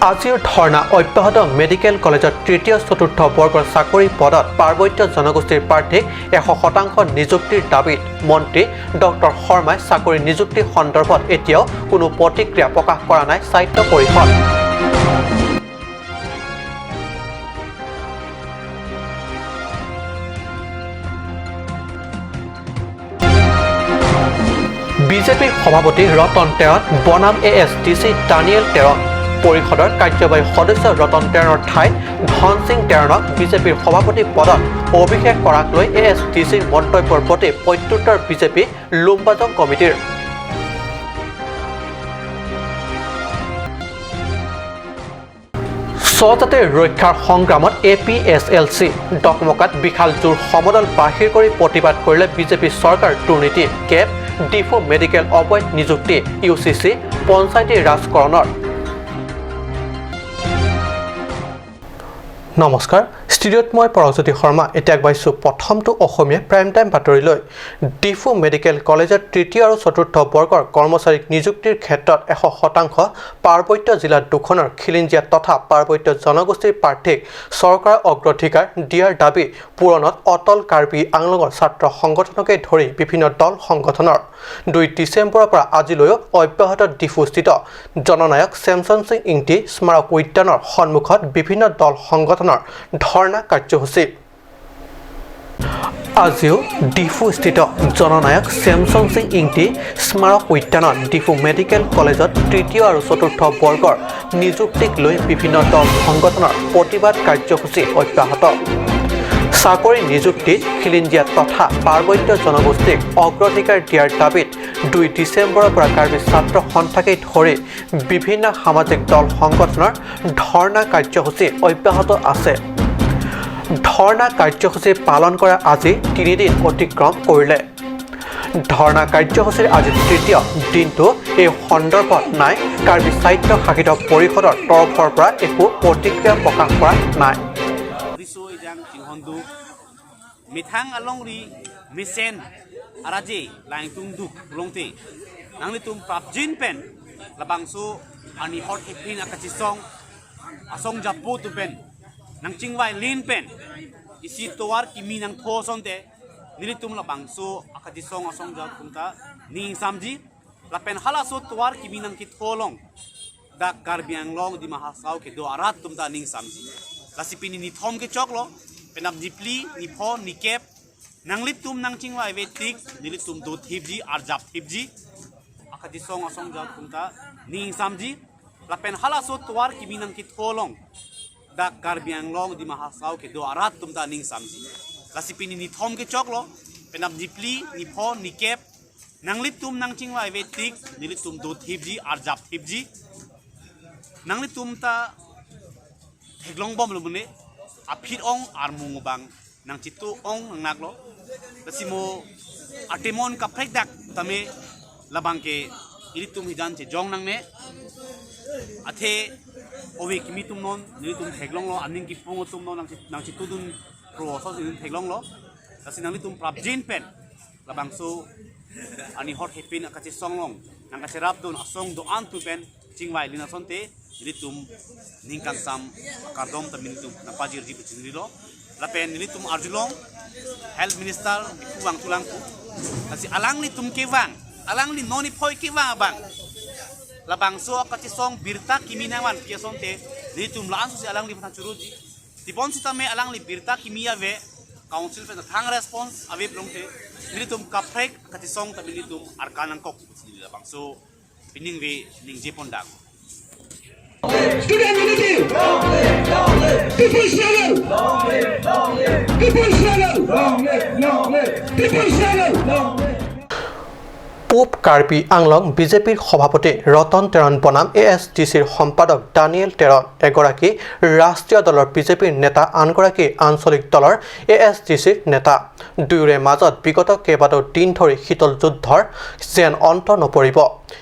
আজিও ধৰ্ণা অব্যাহত। মেডিকেল কলেজত তৃতীয় চতুৰ্থ বৰ্গৰ চাকৰি পদত পাৰ্বত্য জনগোষ্ঠীৰ প্ৰাৰ্থীক 100% নিযুক্তিৰ দাবীত মন্ত্ৰী ডক্টৰ শৰ্মাই চাকৰি নিযুক্তি সন্দৰ্ভত এতিয়াও কোনো প্ৰতিক্ৰিয়া প্ৰকাশ কৰা নাই স্বায়ত্ত পৰিষদ। বিজেপিৰ সভাপতি ৰতন টেৰণ বনাম ASDC Daniel Teron. পৰিষদৰ কাৰ্যবাহী সদস্য ৰতন টেৰণৰ ঠাইত ধন সিং টেৰণক বিজেপিৰ সভাপতি পদত অভিষেক কৰাক লৈ ASDCৰ মন্তব্যৰ প্ৰতি প্ৰত্যুত্তৰ বিজেপি লুম্বাজং কমিটিৰ। স্বজাতিৰ ৰক্ষাৰ সংগ্ৰামত APSLC ডকমকাত বিশাল জোৰ সমদল বাহিৰ কৰি প্ৰতিবাদ কৰিলে বিজেপি চৰকাৰ দুৰ্নীতি, কেব, ডিফু মেডিকেল অবৈধ নিযুক্তি, UCC, পঞ্চায়তী ৰাজকৰণৰ। নমস্কাৰ, ষ্টুডিঅ'ত মই পৰমজ্যোতি শৰ্মা। এতিয়া আগবাঢ়িছোঁ প্ৰথমটো অসমীয়া প্ৰাইম টাইম বাতৰিলৈ। ডিফু মেডিকেল কলেজৰ তৃতীয় আৰু চতুৰ্থ বৰ্গৰ কৰ্মচাৰীক নিযুক্তিৰ ক্ষেত্ৰত 100% পাৰ্বত্য জিলা দুখনৰ খিলঞ্জীয়া তথা পাৰ্বত্য জনগোষ্ঠীৰ প্ৰাৰ্থীক চৰকাৰৰ অগ্ৰাধিকাৰ দিয়াৰ দাবী পূৰণত অটল কাৰ্বি আংলঙৰ ছাত্ৰ সংগঠনকে ধৰি বিভিন্ন দল সংগঠনৰ। 2 ডিচেম্বৰৰ পৰা আজিলৈও অব্যাহত ডিফুস্থিত জননায়ক চেমচন সিং ইংতি স্মাৰক উদ্যানৰ সন্মুখত বিভিন্ন দল সংগঠনৰ ধৰ্ণা কাৰ্যসূচী। আজিও ডিফুস্থিত জননায়ক চেমচন সিং ইংতি স্মাৰক উদ্যানত ডিফু মেডিকেল কলেজত তৃতীয় আৰু চতুৰ্থ বৰ্গৰ নিযুক্তিক লৈ বিভিন্ন দল সংগঠনৰ প্ৰতিবাদ কাৰ্যসূচী অব্যাহত। চাকৰি নিযুক্তিত খিলঞ্জীয়া তথা পাৰ্বত্য জনগোষ্ঠীক অগ্ৰাধিকাৰ দিয়াৰ দাবীত 2 ডিচেম্বৰৰ পৰা কাৰ্বি ছাত্ৰ সন্থাকে ধৰি বিভিন্ন সামাজিক দল সংগঠনৰ ধৰ্ণা কাৰ্যসূচী অব্যাহত আছে। ধৰ্ণা কাৰ্যসূচী পালন কৰা আজি 3 দিন অতিক্ৰম কৰিলে। ধৰ্ণা কাৰ্যসূচীৰ আজি তৃতীয় দিনটো এই সন্দৰ্ভত নাই কাৰ্বি স্বায়ত্ত শাসিত পৰিষদৰ তৰফৰ পৰা একো প্ৰতিক্ৰিয়া প্ৰকাশ কৰা নাই। Mithang along ri misen araje laing tung duk longte nangli tum prapjin pen labangsu ani hot hepin akachisong asong japu tu pen nang chingwai lin pen isi towar kimi nang tho sonte nili tum labangsu akachisong asong jap tumta ning samji lapen halaso towar kimi nang ki tholong da karbiang long di mahasau ke do arat tumta ning samji lasipini ni thom ke choklo penap jipli ni pho ni kep nanglit tum nang chingwa ve tik nilit tum do thipji ar jap thipji akadi song asong jap tumta ning samji lapen halaso twar kimi nang ki tholong da karbiang long di mahasau ke do arat tumta ning samji lasipini ni thom ke choklo penap jipli ni pho ni kep nanglit tum nang chingwa ve tik nilit tum do thipji ar jap thipji nanglit tum ta theklong bom lumne aphit ong ar mung bang nang chitu ong nang naklo lasimo atemon ka prek dak tame labang ke iritum hijan che jong nang ne athe owe kimi tum non ni tum theklong lo aning ki pung tum non nang chitu dun pro so sin theklong lo lasi nang tum prapjin pen labang so ani hot hepin akachi songlong nang ka cherap dun asong do an tu pen chingwai lina sonte nilitum ningkang sam kardom ta militum na pajir ji puchinrilo lapen nilitum arjulong health minister kuwang tulangku kasi alang litum kewang alang li noni phoi kewang bang labang so kachi song birta kiminawan piasonte nilitum laan si alang li phan churuji tipon sitame alang li birta kimia ve council pe thang response ave blongte nilitum kaprek kachi song ta militum arkanang kok puchinrilo labang so pining ve ning jepon dak. Student unity! Long live, long live! People struggle! Long live, long live! People struggle! Long live, long live! People struggle! Long live! পূব কাৰ্বি আংলং বিজেপিৰ সভাপতি ৰতন টেৰণ বনাম ASDCৰ সম্পাদক দানিয়েল টেৰণ। এগৰাকী ৰাষ্ট্ৰীয় দলৰ বিজেপিৰ নেতা, আনগৰাকী আঞ্চলিক দলৰ ASDCৰ নেতা। দুয়োৰে মাজত বিগত কেইবাটাও দিন ধৰি শীতল যুদ্ধৰ যেন অন্ত নপৰিব।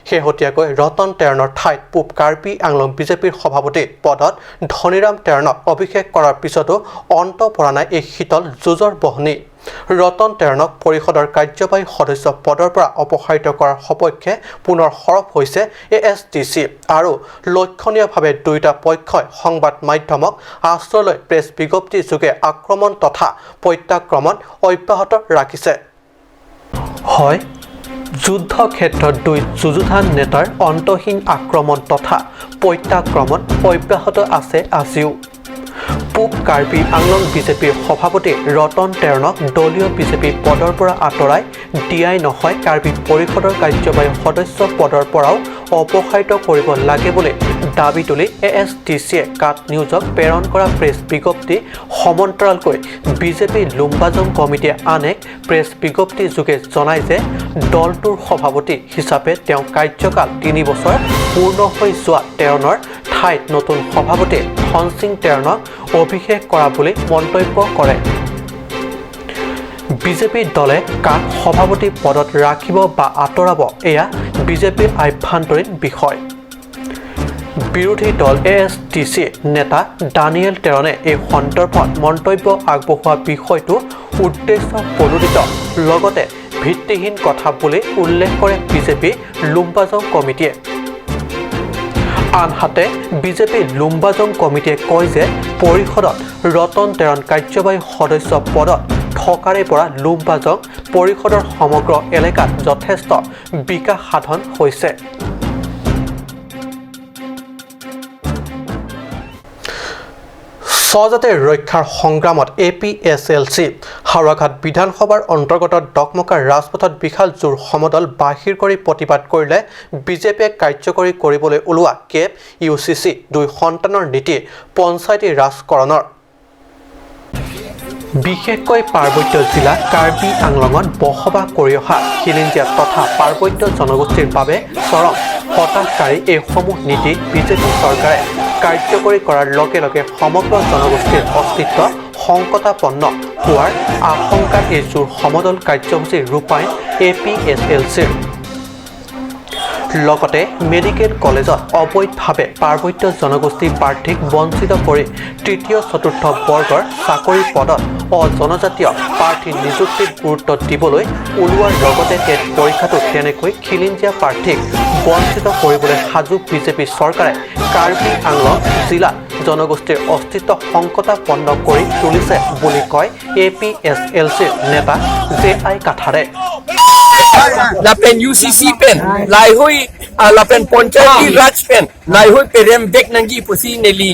শেহতীয়াকৈ ৰতন টেৰণৰ ঠাইত পূব কাৰ্বি আংলং বিজেপিৰ সভাপতি পদত ধনীৰাম টেৰণক অভিষেক কৰাৰ পিছতো অন্ত পৰা নাই এই শীতল যুঁজৰ বহনি। ৰতন টেৰণক পৰিষদৰ কাৰ্যবাহী সদস্য পদৰ পৰা অপসাৰিত কৰাৰ সপক্ষে পুনৰ সৰব হৈছে এ এছ টি চি আৰু লক্ষণীয়ভাৱে দুয়োটা পক্ষই সংবাদ মাধ্যমক আশ্ৰয় লৈ প্ৰেছ বিজ্ঞপ্তি যোগে আক্ৰমণ তথা প্ৰত্যাক্ৰমণ অব্যাহত ৰাখিছে। হয়, যুদ্ধ ক্ষেত্ৰত দুই যুযুধান নেতাৰ অন্তহীন আক্ৰমণ তথা প্ৰত্যাক্ৰমণ অব্যাহত আছে আজিও। পূব কাৰ্বি আংলং বিজেপিৰ সভাপতি ৰতন টেৰণক দলীয় বিজেপি পদৰ পৰা আঁতৰাই দিয়াই নহয়, কাৰ্বি পৰিষদৰ কাৰ্যবাহী সদস্য পদৰ পৰাও অপসাৰিত কৰিব লাগে বুলি দাবী তুলি এ এছ টি চিয়ে কাট নিউজক প্ৰেৰণ কৰা প্ৰেছ বিজ্ঞপ্তি সমান্তৰালকৈ বিজেপি লুম্বাজং কমিটিয়ে আন এক প্ৰেছ বিজ্ঞপ্তি যোগে জনায় যে দলটোৰ সভাপতি হিচাপে তেওঁ কাৰ্যকাল 3 বছৰ পূৰ্ণ হৈ যোৱা টেৰণৰ ঠাইত নতুন সভাপতি ধনসিং টেৰণক অভিষেক কৰা বুলি মন্তব্য কৰে। বিজেপি দলে কাক সভাপতি পদত ৰাখিব বা আঁতৰাব এয়া বিজেপিৰ আভ্যন্তৰীণ বিষয়। বিৰোধী দল এ এছ টি চি নেতা ডানিয়েল টেৰণে এই সন্দৰ্ভত মন্তব্য আগবঢ়োৱা বিষয়টো উদ্দেশ্য প্ৰণোদিত লগতে ভিত্তিহীন কথা বুলি উল্লেখ কৰে বিজেপি লুম্বাজং কমিটিয়ে। আনহাতে বিজেপি লুম্বাজং কমিটিয়ে কয় যে পৰিষদত ৰতন টেৰণ কাৰ্যবাহী সদস্য পদত থকাৰে পৰা লুম্বাজং পৰিষদৰ সমগ্ৰ এলেকাত যথেষ্ট বিকাশ সাধন হৈছে। স্বজাতি ৰক্ষাৰ সংগ্ৰামত A P S L C Howraghat বিধানসভাৰ অন্তৰ্গত ডকমকাৰ ৰাজপথত বিশাল জোৰ সমদল বাহিৰ কৰি প্ৰতিবাদ কৰিলে বিজেপিয়ে কাৰ্যকৰী কৰিবলৈ ওলোৱা কেব ইউ চি চি দুই সন্তানৰ নীতি পঞ্চায়তী ৰাজকৰণৰ। বিশেষকৈ পাৰ্বত্য জিলা কাৰ্বি আংলঙত বসবাস কৰি অহা খিলঞ্জীয়া তথা পাৰ্বত্য জনগোষ্ঠীৰ বাবে চৰম হতাশকাৰী এইসমূহ নীতি বিজেপি চৰকাৰে কাৰ্যকৰী কৰাৰ লগে লগে সমগ্ৰ জনগোষ্ঠীৰ অস্তিত্ব সংকটাপন্ন হোৱাৰ আশংকাত এই জোৰ সমদল কাৰ্যসূচী ৰূপায়ণ এ পি এছ এল চিৰ। লগতে মেডিকেল কলেজত অবৈধভাৱে পাৰ্বত্য জনগোষ্ঠী প্ৰাৰ্থীক বঞ্চিত কৰি তৃতীয় চতুৰ্থ বৰ্গৰ চাকৰি পদত অজনজাতীয় প্ৰাৰ্থী নিযুক্তিত গুৰুত্ব দিবলৈ ওলোৱাৰ লগতে টেট পৰীক্ষাটো তেনেকৈ খিলঞ্জীয়া প্ৰাৰ্থীক বঞ্চিত কৰিবলৈ সাজু বিজেপি চৰকাৰে কাৰ্বি আংলং জিলাত জনগোষ্ঠীৰ অস্তিত্ব সংকটাপন্ন কৰি তুলিছে বুলি কয় এ পি এছ এল চিৰ নেতা J I কাঠাৰে। Lapen UCC pen lai hoi lapen Panchayati Raj pen lai hoi perem bek nangi pusi neli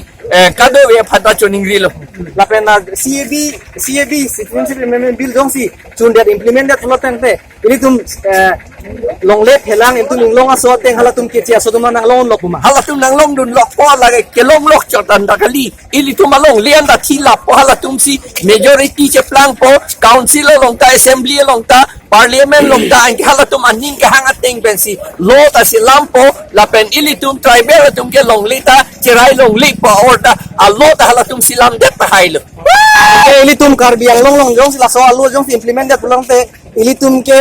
kado we phata choning rilo lapen na CAB citizenship amendment bill jong si chun that implement that loten te ini tum long le phelang intum inglong aso teng hala tum kechi aso tum nang long lok buma hala tum nang long dun lok po la ke long lok chotan dakali ili tum along lian da thila po hala tum si majority che plang po council long ta assembly long ta parliament long ta ang hala tum aning ke hangat teng pen si law ta si lampo la pen ili tum tribal tum ke long li ta chirai long li po or ta a law ta hala tum si lam det ta hailo ili tum karbi ang long long jong si la so alu jong si implement that long te ili tum ke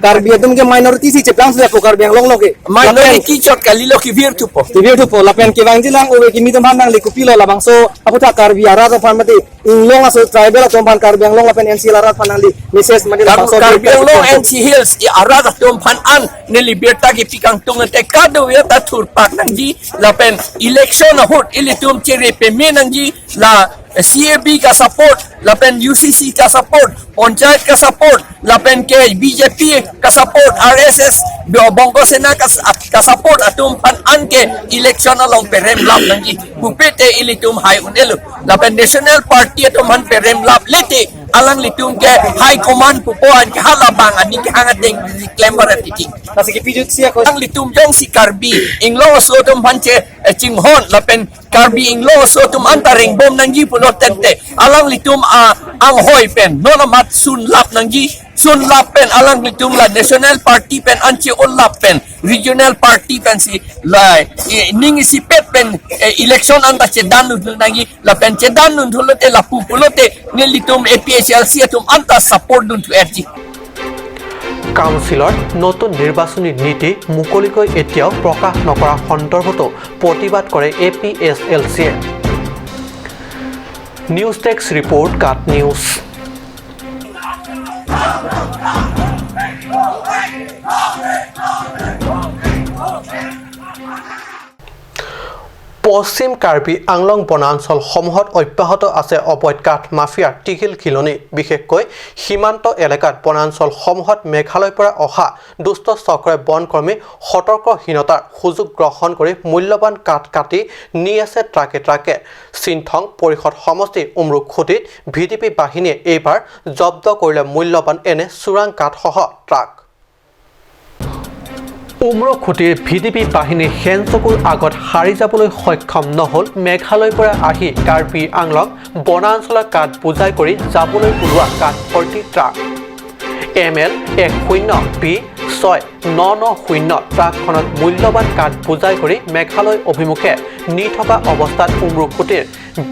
karbi tum ke minority si cheplang si po karbi ang long long ke minority chot kali lo ki vir tu po ki vir tu po la pen ke bang jilang owe ki mi tum han nang li kupi lo la bang so aputa karbi ara to phan mate ing long aso tribal tum phan karbi ang long la pen NC la ra phan nang li mrs mate la bang so karbi ang long NC hills i ara ta tum phan an ne li berta ki pikang tung te ka do ya ta thur pak nang ji la pen election hot ili tum chere pe me nang ji la CAB का support लपेन UCC का support panchayat का support लपेन के BJP का support RSS बंगो सेना का support अतुम fun अन के election along पेरेम लाभ नंगी पुपेते इली तुम हाई उनेलु लपेन नेशनल पार्टी अतुम हन पेरेम लाभ लेते alang litum ke high command pupo an ke halabang ani ke hangat ding claimer atiti kasi ki pijut sia ko ang litum jong si karbi inglo so tum hanche chinghon lapen karbi inglo so tum antaring bom nangji pulo tente alang litum ang hoi pen no mat sun lap nangji sun lap pen alang litum la national party pen anche ol lap pen regional party pen si la ning si pet pen election anta che dan nun nangi la pen che dan nun thulote la pupulote ne litum APHLC atum anta support dun tu erji কাউন্সিলৰ নতুন নিৰ্বাচনী নীতি মুকলিকৈ এতিয়াও প্ৰকাশ নকৰা সন্দৰ্ভতো প্ৰতিবাদ কৰে এ পি এছ এল চিয়ে। News desk report, cut news. পশ্চিম কাৰ্বি আংলং বনাঞ্চলসমূহত অব্যাহত আছে অবৈধ কাঠ মাফিয়াৰ টিঘিল ঘিলনি। বিশেষকৈ সীমান্ত এলেকাত বনাঞ্চলসমূহত মেঘালয়ৰ পৰা অহা দুষ্ট চক্ৰই বনকৰ্মী সতৰ্কহীনতাৰ সুযোগ গ্ৰহণ কৰি মূল্যৱান কাঠ কাটি নি আছে ট্ৰাকে ট্ৰাকে। চিন্থং পৰিষদ সমষ্টিৰ উমৰুখুটিত ভিডিপি বাহিনীয়ে এইবাৰ জব্দ কৰিলে মূল্যৱান এনে চোৰাং কাঠসহ ট্ৰাক। উমৰখুটিৰ ভিডিপি বাহিনীৰ শেন চকুৰ আগত সাৰি যাবলৈ সক্ষম নহ'ল মেঘালয়ৰ পৰা আহি কাৰ্বি আংলং বনাঞ্চলৰ কাঠ বোজাই কৰি যাবলৈ ওলোৱা কাঠ ভৰ্তি ট্ৰাক। ML 10 B 6990 ট্ৰাকখনত মূল্যৱান কাঠ বোজাই কৰি মেঘালয় অভিমুখে নি থকা অৱস্থাত উমৰুখুটিৰ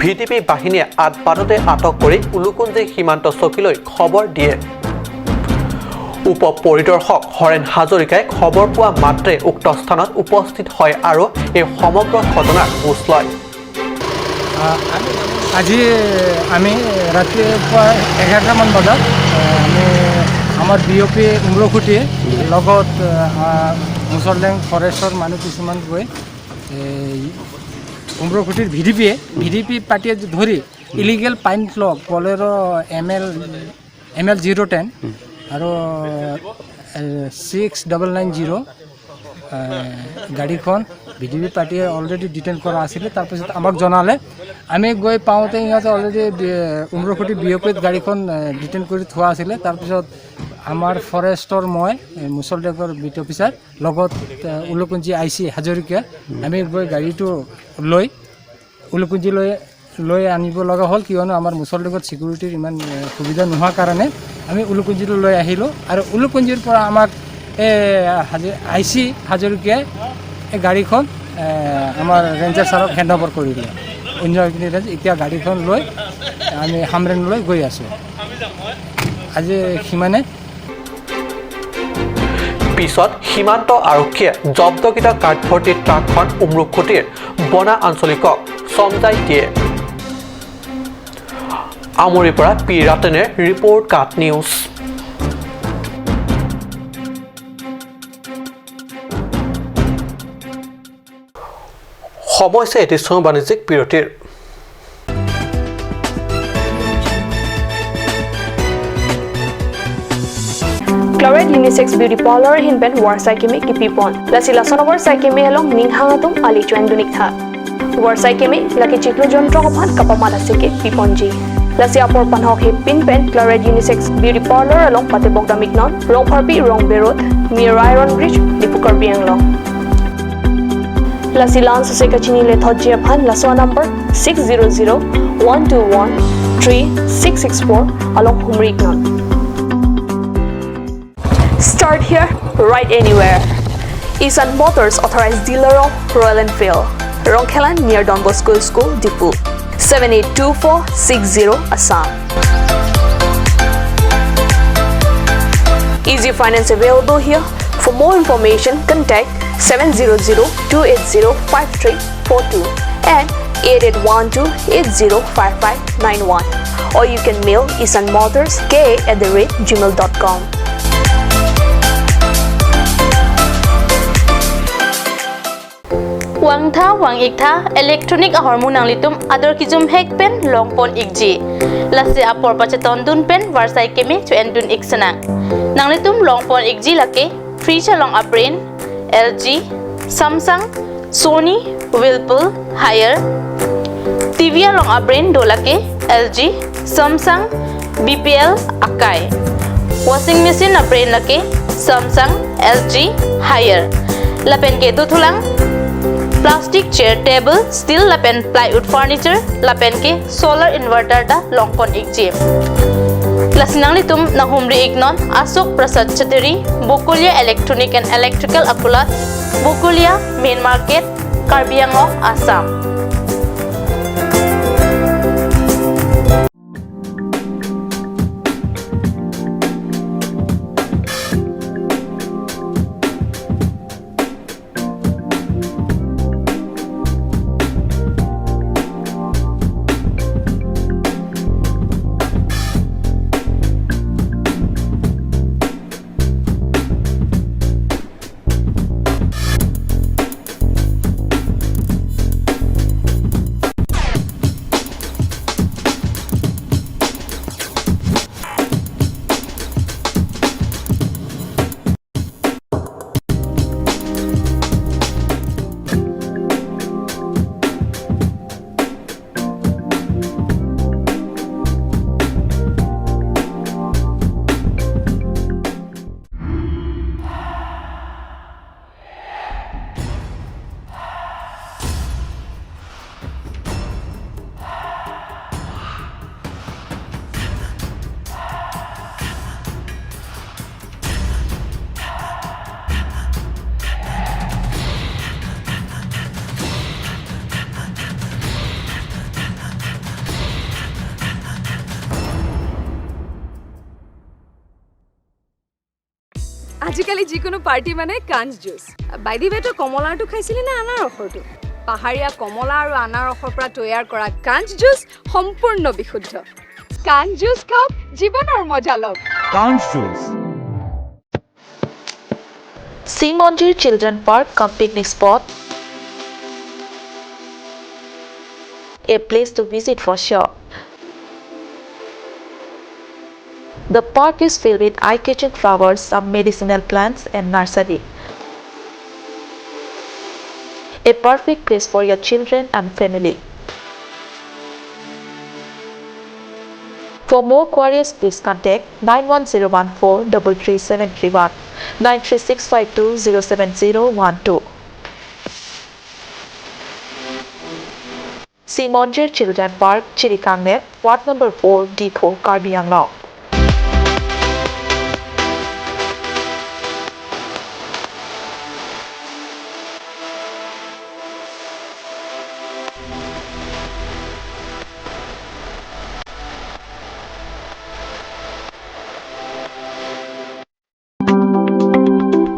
ভিডিপি বাহিনীয়ে আদবাটতে আটক কৰি উলুকুঞ্জি সীমান্ত চকীলৈ খবৰ দিয়ে। উপ পৰিদৰ্শক হৰেণ হাজৰিকাই খবৰ পোৱা মাত্ৰে উক্ত স্থানত উপস্থিত হয় আৰু এই সমগ্ৰ ঘটনাৰ বুজ লয়। আজি আমি ৰাতিপুৱা 11টামান বজাত আমি আমাৰ বি অ' পি উমৰখুটিয়ে লগত মুছললেং ফৰেষ্টৰ মানুহ কিছুমান গৈ এই উমৰখুটিৰ ভি ডি পি পাৰ্টীয়ে ধৰি illegal pine log Bolero ML 010 আৰু 6990 গাড়ীখন ভি ডি পি পাৰ্টীয়ে অলৰেডি ডিটেইন কৰা আছিলে। তাৰপিছত আমাক জনালে। আমি গৈ পাওঁতে সিহঁতে অলৰেডি উমৰখুটি বি অ' পিত গাড়ীখন ডিটেইন কৰি থোৱা আছিলে। তাৰপিছত আমাৰ ফৰেষ্টৰ মই মুছলদেৱৰ বিট অফিচাৰ লগত উলুকুঞ্জি I C Hazarika আমি গৈ গাড়ীটো লৈ উলুকুঞ্জিলৈ লৈ আনিব লগা হ'ল, কিয়নো আমাৰ মুছলদেৱত ছিকিউৰিটিৰ ইমান সুবিধা নোহোৱাৰ কাৰণে আমি উলুকুঞ্জিলৈ লৈ আহিলোঁ। আৰু উলুকুঞ্জিৰ পৰা আমাক এই I C হাজৰিকাই এই গাড়ীখন আমাৰ ৰেঞ্জাৰ ছাৰক হেণ্ড অভাৰ কৰিলে অন্য ৰেঞ্জ। এতিয়া গাড়ীখন লৈ আমি হামৰেণলৈ গৈ আছোঁ। আজি সিমানে। পিছত সীমান্ত আৰক্ষীয়ে জব্দকৃত কাঠভৰ্তি ট্ৰাকখন উমৰুখুটিৰ বনা আঞ্চলিকক চমজাই দিয়ে। আমৰিৰ পৰা পি ৰাতেনেৰ ৰিপৰ্ট, কাট নিউজ। সময় হৈছে এটি চমু বাণিজ্যিক বিৰতিৰ। Chloride Unisex Beauty Parlor hinben war sai keme ki pipon. Lasi lasonobar sai keme helong ning hangatum ali chuen dunik tha. War sai keme laki chiklo jontro kaphan kapamala seke pipon ji. Lasi apor panhok he pin pen Chloride Unisex Beauty Parlor along pate bogda mignon rong pharpi rong berot near Iron Bridge, Dipukar Bianglong. Lasi lans se kachini le thot ji aphan laswa number 600 121 3664 along Humrik non. Start here, ride anywhere. Isan Motors, authorized dealer of Royal Enfield. Rongkhelan near Don Bosco School, Dipu. 782460 Assam. Easy finance available here. For more information, contact 700-280-5342 and 8812-805591, or you can mail isanmotorsk@gmail.com. Wangtha wang iktha electronic hormone nang litum ador kijum hek pen long pon ikji lase apor pacheton dun pen varsai keme chu endun iksana nang litum long pon ikji lake fridge long abrain LG, Samsung, Sony, Whirlpool, Haier. TV long abrain dolake LG, Samsung, BPL, Akai. Washing machine abrain lake Samsung, LG, Haier. Lapen ke tuthulang plastic chair, table, steel lapen plywood furniture lapen ke solar inverter da longpon ikji lasinang litum nahumri iknon Ashok Prasad Chateri, Bokulia Electronic and Electrical Akulat, Bokulia Main Market, Karbi Anglong, Assam. আজিকালি যিকোনো party মানে কাঞ্চ juice. By the ৱে, তই কমলাৰটো খাইছিলি নে আনাৰসৰটো? পাহাৰীয়া কমলা আৰু আনাৰসৰ পৰা তৈয়াৰ কৰা কাঞ্চ জুচ সম্পূৰ্ণ বিশুদ্ধ। কাঞ্চ জুচ খাওক, জীৱনৰ মজা লওক। Kanch juice. Simonjir Children Park cum picnic spot, a place to visit for sure. The park is filled with eye-catching flowers, some medicinal plants and nursery. A perfect place for your children and family. For more queries, please contact 91014 33731, 93652 07012. Simonjir Children Park, Chirikangnet, Ward number 4, D4, Karbi Anglong.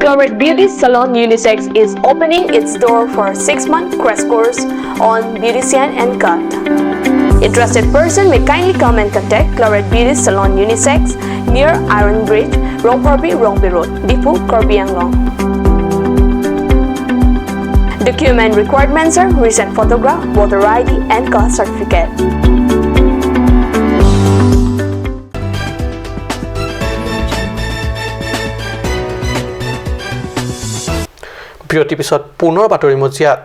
Cloret Beauty Salon Unisex is opening its door for a 6-month crash course on beautician and cut. Interested person may kindly come and contact Cloret Beauty Salon Unisex near Iron Bridge, Rongpharpi, Rongpi Road, Diphu, Karbi Anglong. Document requirements are recent photograph, voter ID and caste certificate. বিৰতিৰ পিছত পুনৰ বাতৰি মজিয়াত।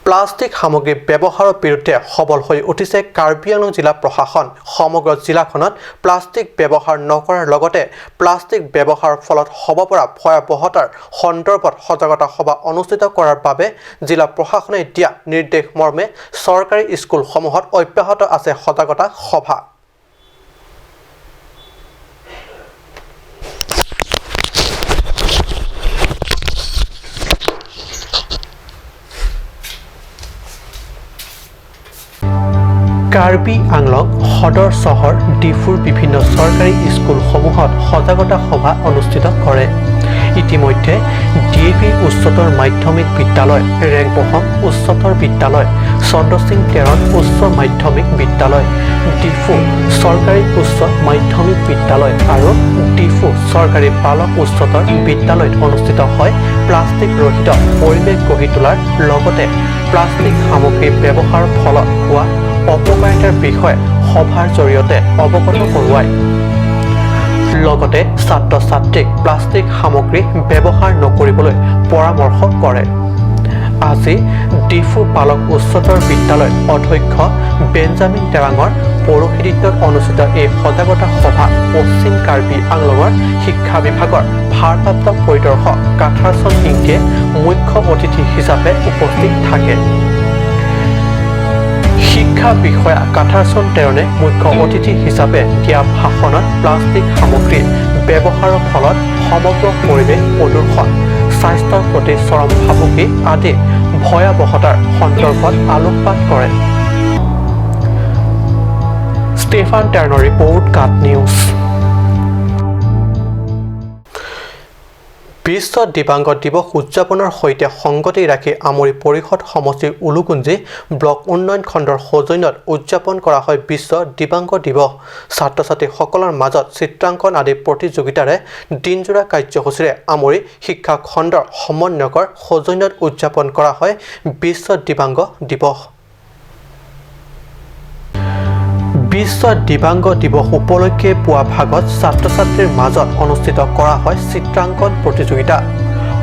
Plastic সামগ্ৰী ব্যৱহাৰৰ বিৰুদ্ধে সবল হৈ উঠিছে কাৰ্বি আংলং জিলা প্ৰশাসন। সমগ্ৰ জিলাখনত প্লাষ্টিক ব্যৱহাৰ নকৰাৰ লগতে প্লাষ্টিক ব্যৱহাৰৰ ফলত হ'ব পৰা ভয়াৱহতাৰ সন্দৰ্ভত সজাগতা সভা অনুষ্ঠিত কৰাৰ বাবে জিলা প্ৰশাসনে দিয়া নিৰ্দেশ মৰ্মে চৰকাৰী স্কুলসমূহত অব্যাহত আছে সজাগতা সভা। কাৰ্বি আংলং সদৰ চহৰ ডিফুৰ বিভিন্ন চৰকাৰী স্কুলসমূহত সজাগতা সভা অনুষ্ঠিত কৰে। ইতিমধ্যে ডি এ ভি উচ্চতৰ মাধ্যমিক বিদ্যালয়, ৰেংপহং উচ্চতৰ বিদ্যালয়, চন্দ্ৰসিং তেৰণ উচ্চ মাধ্যমিক বিদ্যালয়, ডিফু চৰকাৰী উচ্চ মাধ্যমিক বিদ্যালয় আৰু ডিফু চৰকাৰী বালক উচ্চতৰ বিদ্যালয়ত অনুষ্ঠিত হয় প্লাষ্টিক ৰহিত পৰিৱেশ গঢ়ি তোলাৰ লগতে প্লাষ্টিক সামগ্ৰী ব্যৱহাৰৰ ফলত হোৱা অপকাৰিতাৰ বিষয়ে সভাৰ জৰিয়তে অৱগত কৰোৱায়। লগতে ছাত্ৰ ছাত্ৰীক প্লাষ্টিক সামগ্ৰী ব্যৱহাৰ নকৰিবলৈ পৰামৰ্শ কৰে। আজি ডিফু বালক উচ্চতৰ বিদ্যালয়ৰ অধ্যক্ষ বেঞ্জামিন টেৰাঙৰ পৌৰোহিত্যত অনুষ্ঠিত এই সজাগতা সভা পশ্চিম কাৰ্বি আংলঙৰ শিক্ষা বিভাগৰ ভাৰপ্ৰাপ্ত পৰিদৰ্শক কাথাৰচন ইংকে মুখ্য অতিথি হিচাপে উপস্থিত থাকে। শিক্ষা বিষয়া কাথাৰচন টেৰণে মুখ্য অতিথি হিচাপে দিয়া ভাষণত প্লাষ্টিক সামগ্ৰী ব্যৱহাৰৰ ফলত সমগ্ৰ পৰিৱেশ প্ৰদূষণ, স্বাস্থ্যৰ প্ৰতি চৰম ভাবুকি আদি ভয়াৱহতাৰ সন্দৰ্ভত আলোকপাত কৰে। Stefan টেৰণৰ report, cut news. বিশ্ব দিব্যাংগ দিৱস উদযাপনৰ সৈতে সংগতি ৰাখি আমৰি পৰিষদ সমষ্টিৰ উলুকুঞ্জি ব্লক উন্নয়ন খণ্ডৰ সৌজন্যত উদযাপন কৰা হয় বিশ্ব দিব্যাংগ দিৱস। ছাত্ৰ ছাত্ৰীসকলৰ মাজত চিত্ৰাংকন আদি প্ৰতিযোগিতাৰে দিনজোৰা কাৰ্যসূচীৰে আমৰি শিক্ষা খণ্ডৰ সমন্বয়কৰ সৌজন্যত উদযাপন কৰা হয় বিশ্ব দিব্যাংগ দিৱস। বিশ্ব দিব্যাংগ দিৱস উপলক্ষে পুৱা ভাগত ছাত্ৰ ছাত্ৰীৰ মাজত অনুষ্ঠিত কৰা হয় চিত্ৰাংকন প্ৰতিযোগিতা।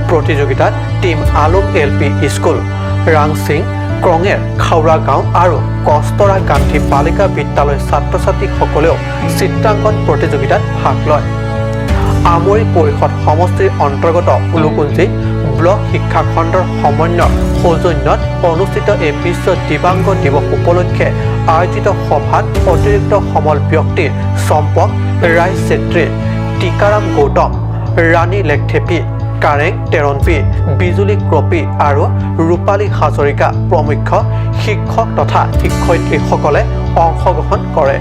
প্ৰতিযোগিতাত team Alok L P school, Rangsing, Kranger, Khawra গাঁও আৰু কস্তৰা গান্ধী বালিকা বিদ্যালয়ৰ ছাত্ৰ ছাত্ৰীসকলেও চিত্ৰাংকন প্ৰতিযোগিতাত ভাগ লয়। আমৰি পৰিষদ সমষ্টিৰ অন্তৰ্গত উলুকুঞ্জি ব্লক শিক্ষা খণ্ডৰ সমন্বয় সৌজন্যত অনুষ্ঠিত এই বিশ্ব দিব্যাংগ দিৱস উপলক্ষে আয়োজিত সভাত অতিৰিক্ত সমল ব্যক্তি চম্পক ৰায় চেত্ৰী, টিকাৰাম গৌতম, ৰাণী লেখথেপী, কাৰেং টেৰণপী, বিজুলী ক্ৰপী আৰু ৰূপালী হাজৰিকা প্ৰমুখ্য শিক্ষক তথা শিক্ষয়িত্ৰীসকলে অংশগ্ৰহণ কৰে।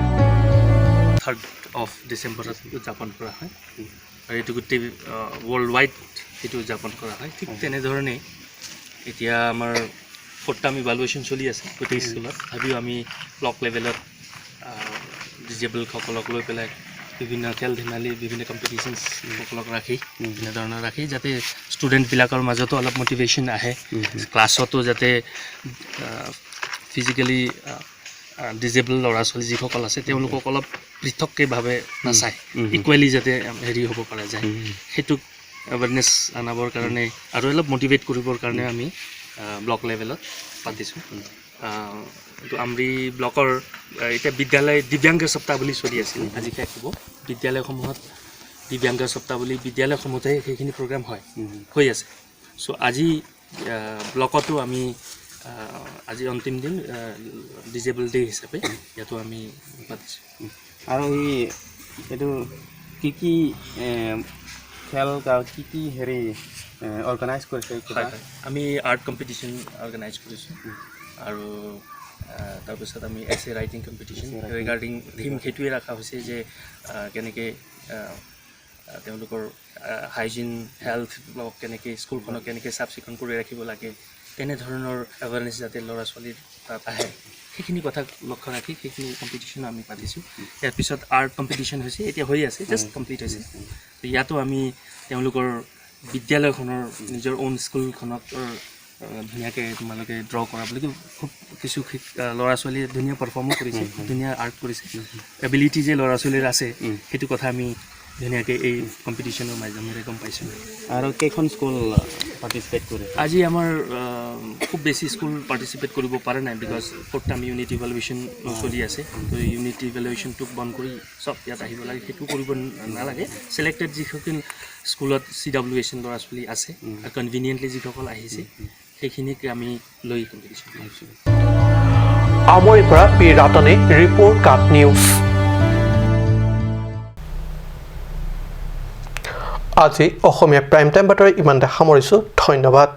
3rd of ডিচেম্বৰত উদযাপন কৰা হয়। আৰু এইটো গোটেই ৱৰ্ল্ড ৱাইড সেইটো উদযাপন কৰা হয়। ঠিক তেনেধৰণে এতিয়া আমাৰ ফ'ৰ্থ টাৰ্ম ইভালুৱেশ্যন চলি আছে গোটেই স্কুলত। তথাপিও আমি ব্লক লেভেলত ডিজেবলসকলক লৈ পেলাই বিভিন্ন খেল ধেমালি, বিভিন্ন কম্পিটিশ্যনছসকলক ৰাখি, তেনেধৰণৰ ৰাখি, যাতে ষ্টুডেণ্টবিলাকৰ মাজতো অলপ মটিভেশ্যন আহে, ক্লাছতো যাতে ফিজিকেলি ডিজেবল ল'ৰা ছোৱালী যিসকল আছে, তেওঁলোকক অলপ পৃথককৈ ভাৱে নাচায়, ইকুৱেলি যাতে হেৰি হ'ব পৰা যায়, সেইটোক এৱেৰনেছ আনাবৰ কাৰণে আৰু অলপ মটিভেট কৰিবৰ কাৰণে আমি ব্লক লেভেলত পাতিছোঁ। এইটো আমৰি ব্লকৰ এতিয়া বিদ্যালয় দিব্যাংগ সপ্তাহ বুলি চলি আছিল, আজি শেষ হ'ব। বিদ্যালয়সমূহত দিব্যাংগ সপ্তাহ বুলি বিদ্যালয়সমূহতে সেইখিনি প্ৰগ্ৰাম হৈ আছে। চ' আজি ব্লকতো আমি আজি অন্তিম দিন ডিজেবল ডে হিচাপে ইয়াতো আমি পাতিছোঁ। আৰু এই এইটো কি কি খেল, কি কি হেৰি অৰ্গেনাইজ কৰিছে কিবা? হয়, আমি আৰ্ট কম্পিটিশ্যন অৰ্গেনাইজ কৰিছোঁ আৰু তাৰপিছত আমি essay writing competition regarding theme সেইটোৱে ৰখা হৈছে যে কেনেকৈ তেওঁলোকৰ হাইজিন, হেল্থ, কেনেকৈ স্কুলখনক কেনেকৈ চাফ চিকুণ কৰি ৰাখিব লাগে, তেনেধৰণৰ এৱেৰনেছ যাতে ল'ৰা ছোৱালীৰ তাত আহে, সেইখিনি কথাক লক্ষ্য ৰাখি সেইখিনি কম্পিটিশ্যনো আমি পাতিছোঁ। ইয়াৰ পিছত আৰ্ট কম্পিটিশ্যন হৈছে, এতিয়া হৈ আছে, জাষ্ট কমপ্লিট হৈছে। তো ইয়াতো আমি তেওঁলোকৰ বিদ্যালয়খনৰ, নিজৰ অ'ন স্কুলখনক ধুনীয়াকৈ তোমালোকে ড্ৰ কৰা বুলি খুব কিছু ল'ৰা ছোৱালীয়ে ধুনীয়া পাৰফৰ্মো কৰিছে, ধুনীয়া আৰ্ট কৰিছে। এবিলিটি যে ল'ৰা ছোৱালীৰ আছে, সেইটো কথা আমি ধুনীয়াকৈ এই কম্পিটিশ্যনৰ মাধ্যমেৰে গম পাইছোঁ। আৰু কেইখন স্কুল পাৰ্টিচিপেট কৰে? আজি আমাৰ খুব বেছি স্কুল পাৰ্টিচিপেট কৰিব পৰা নাই, because fourth term unit evaluation চলি আছে। তো ইউনিট ইভেলুৱেশ্যনটোক বন্ধ কৰি চব ইয়াত আহিব লাগে, সেইটো কৰিব নালাগে। চিলেক্টেড যিসকল স্কুলত চিডাব্লিউ এছ এন ল'ৰা ছোৱালী আছে আৰু কনভিনিয়েণ্টলি যিসকল আহিছে, সেইখিনিক আমি লৈ কম্পিটিশ্যন কৰিছোঁ। আমৰিৰ পৰা পি ৰাতনে ৰিপৰ্ট, কাট নিউজ। আজি অসমীয়া প্ৰাইম টাইম বাতৰি ইমানতে সামৰিছোঁ। ধন্যবাদ।